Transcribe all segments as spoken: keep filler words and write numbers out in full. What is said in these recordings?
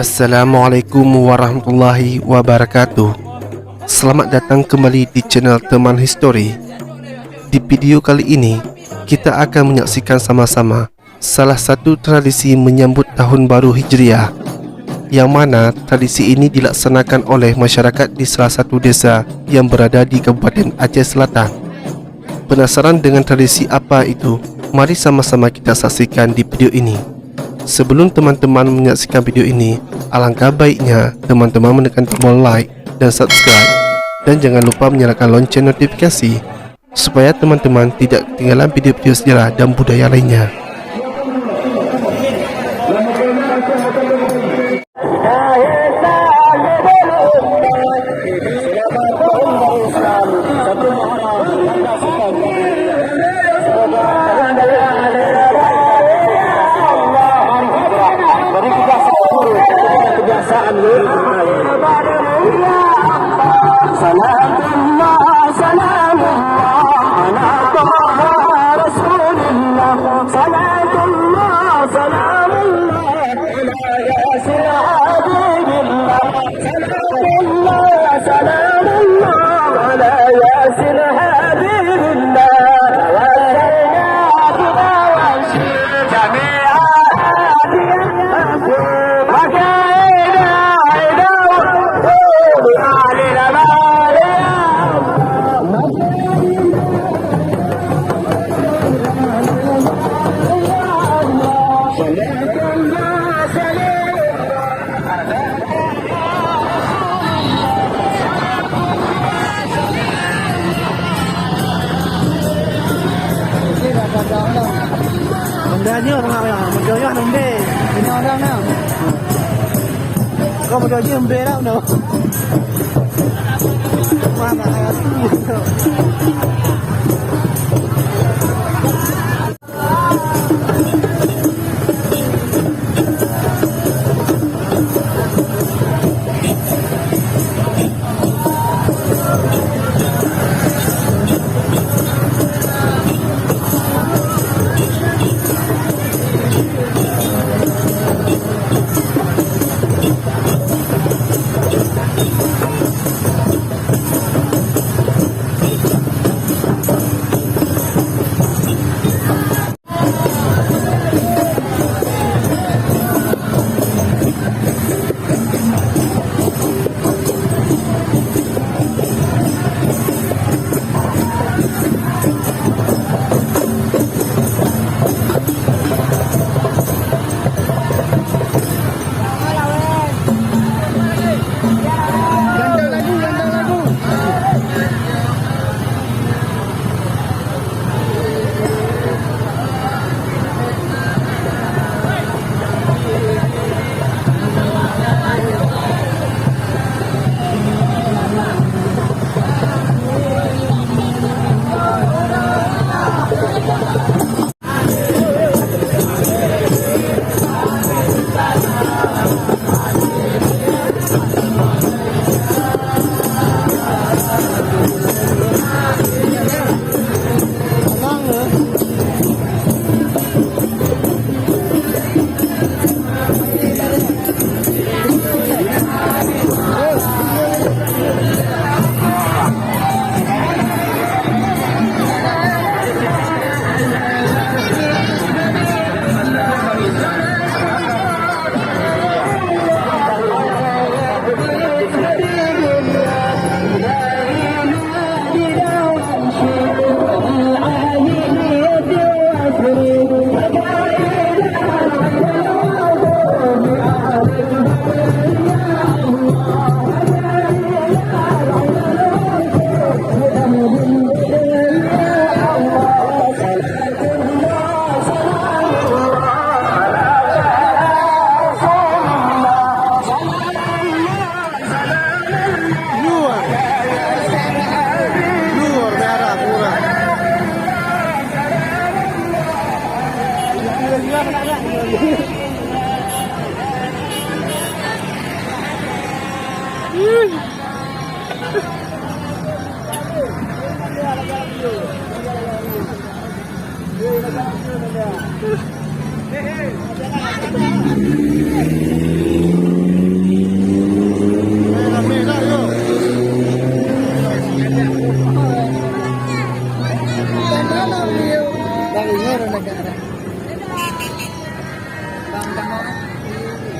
Assalamualaikum warahmatullahi wabarakatuh. Selamat datang kembali di channel Teman History. Di video kali ini, kita akan menyaksikan sama-sama salah satu tradisi menyambut Tahun Baru Hijriah, yang mana tradisi ini dilaksanakan oleh masyarakat di salah satu desa yang berada di Kabupaten Aceh Selatan. Penasaran dengan tradisi apa itu? Mari sama-sama kita saksikan di video ini. Sebelum teman-teman menyaksikan video ini, alangkah baiknya teman-teman menekan tombol like dan subscribe, dan jangan lupa menyalakan lonceng notifikasi supaya teman-teman tidak ketinggalan video-video sejarah dan budaya lainnya. صلاة الله سلام الله على طه رسول الله. صلاة الله سلام الله على ياسر حبيب الله. صلاة الله سلام الله على ياسر حبيب الله. توسلنا بذا وانشد جميعا هاديا. Honda nyoe pengawai, motor nyoe lembek. Ini orang dah. Kau motor je lembek dah tu. Wah, nak kaya tu.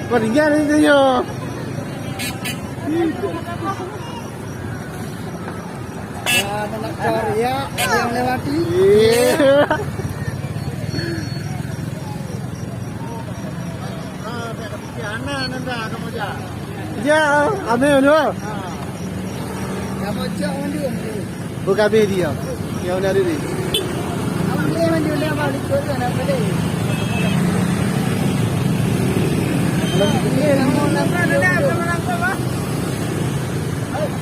Kau tinggal di sini, yo. Ya, menakar, ya, yang lewati. Iya. Ya, ambil dulu. Kamu cak mandum. Buka B dia. Yang dari ni.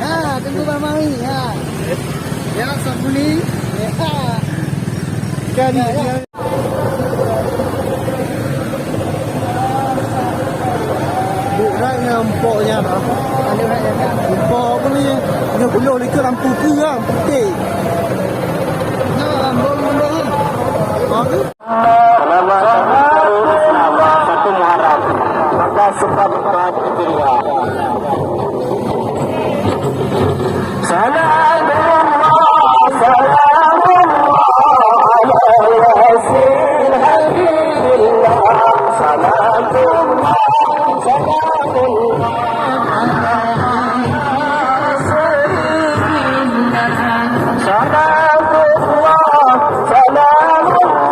Ha, tunggu Bang Mawi, ha. Ya, Sabuni. Ya. Kan, ya, ya. Bukan yang empoknya dah. Empok apa ni? Dia belum lagi lampu ke kan? Putih. Nah, belum, belum. Ha, tu? Satu Muharram, maka sempat nikmat Hijriah. Salam Allah, salam Allah ala Yasin Habibillah. Salam Allah, salam Allah. صلاة الله، سلام الله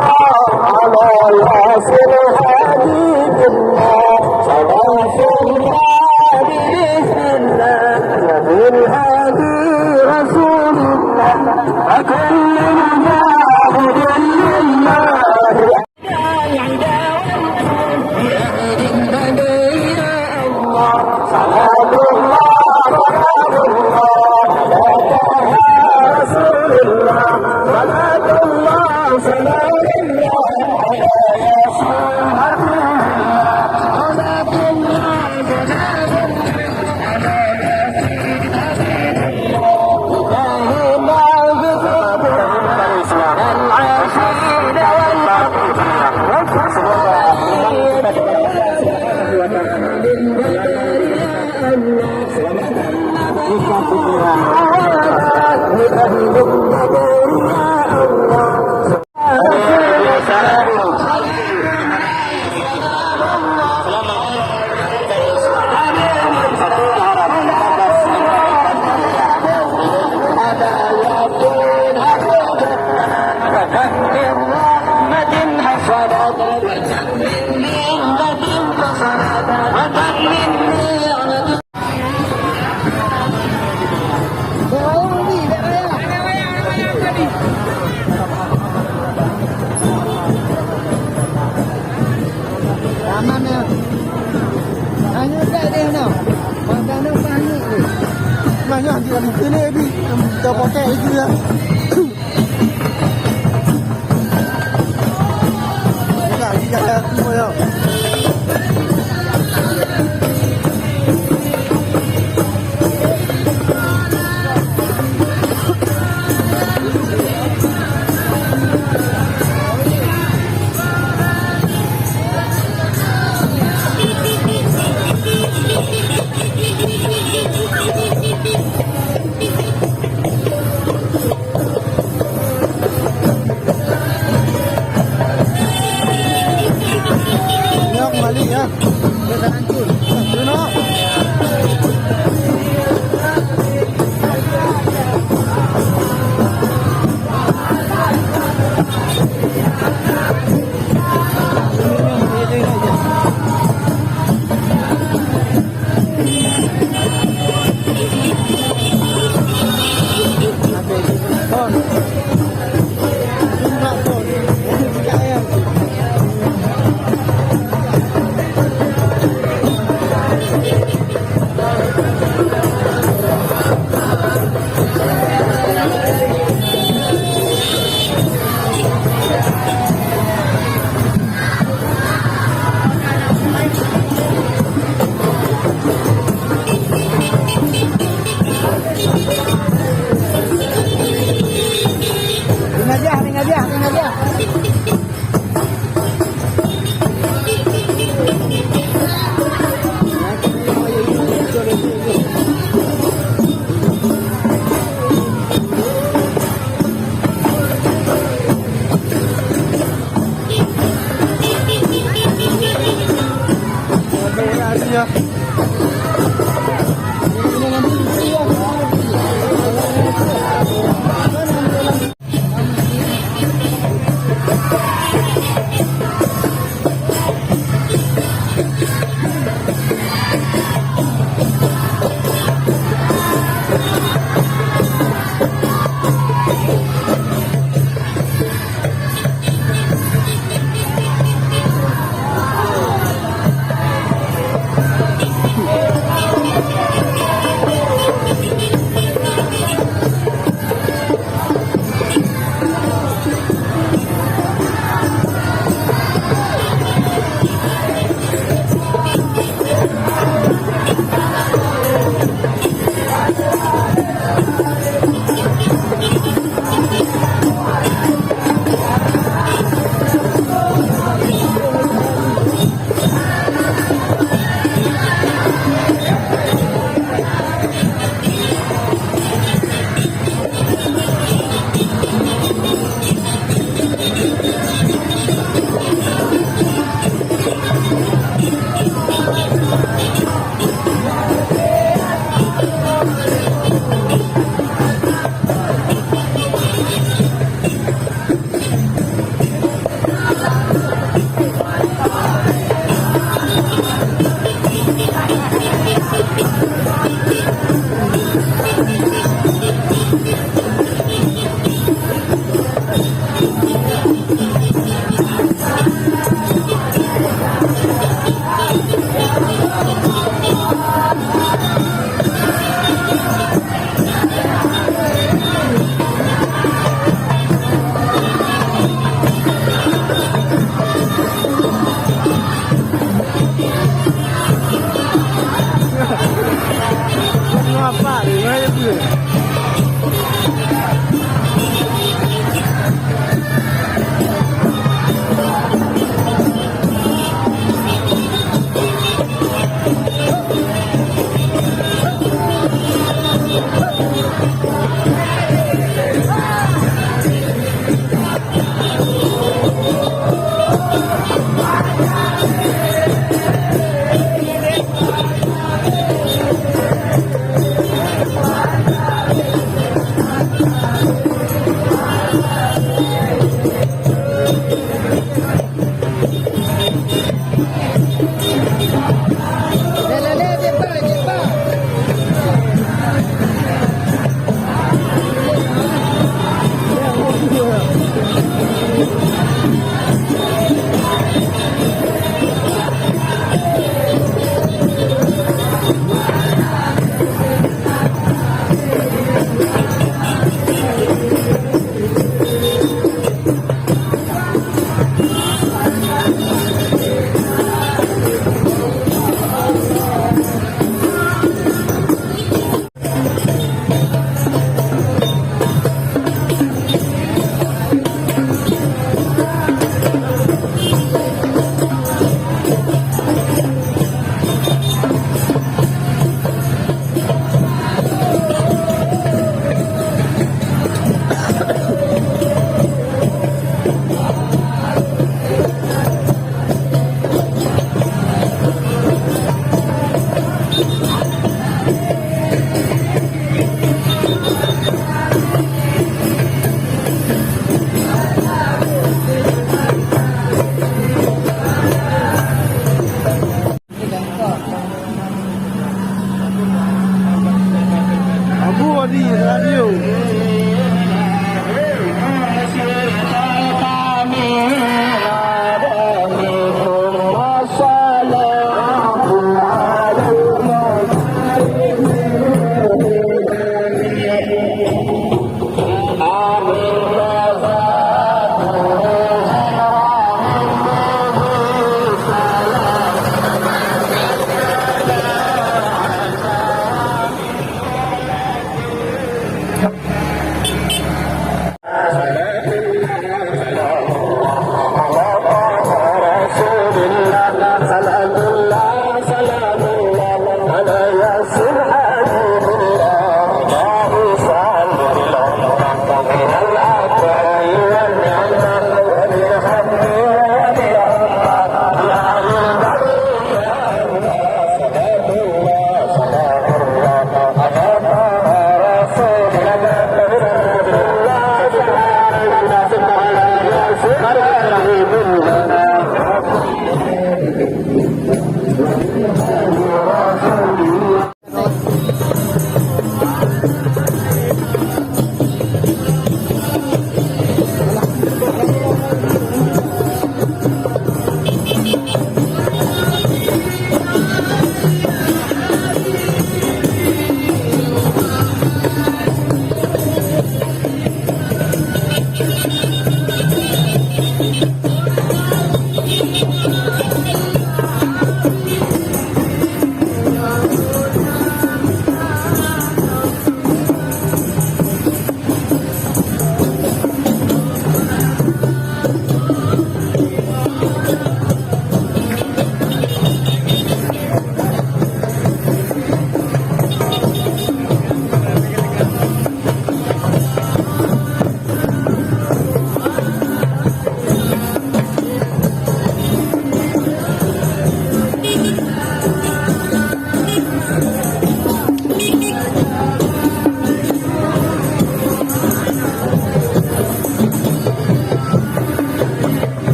على ياسين حبيب الله. صلاة الله بإذن الله، بالهادي رسول الله، وكل مجاهد لله. Aman ya. Hanya tak deh no. Maka no panik deh. Banyak dia mungkin lebih. Kita pakai itu ya. Nyoe kembali ya. Kita hancur. Hancur, no. Tinggal jah, tinggal jah, tinggal jah.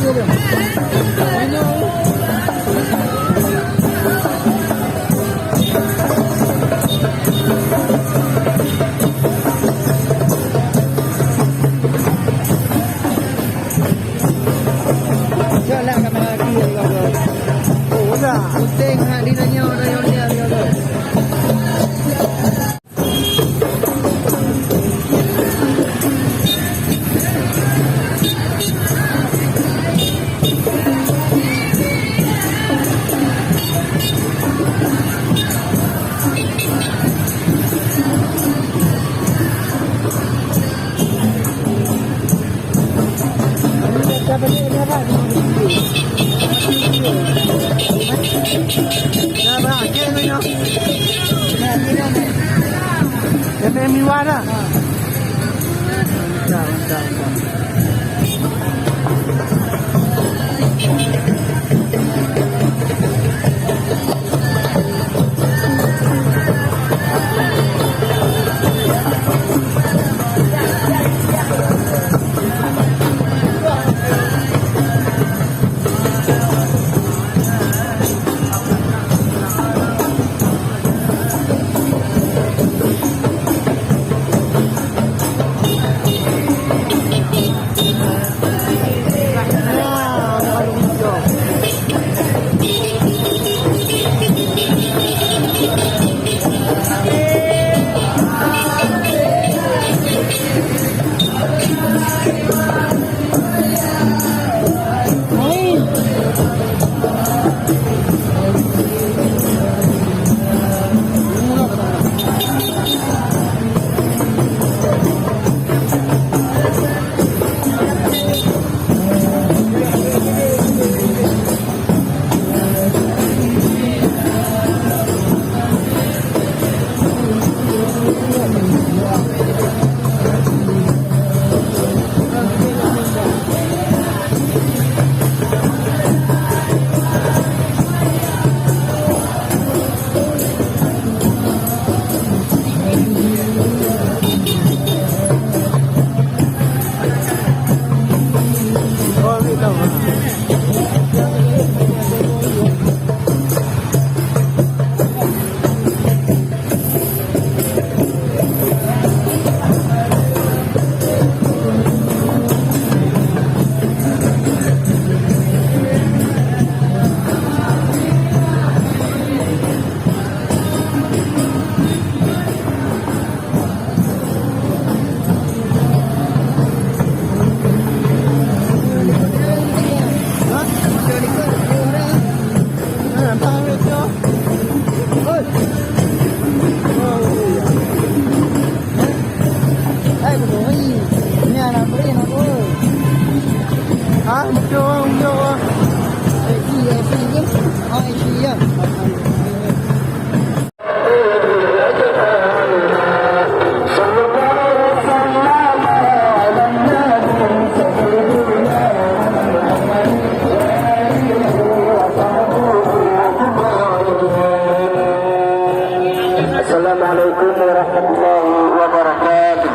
Jom lah kamera kiri, bro. Oh, udah. Syuting hak di Nanyang, udah, udah, udah, udah. Mantap, mantap, mantap. Assalamualaikum warahmatullahi wabarakatuh.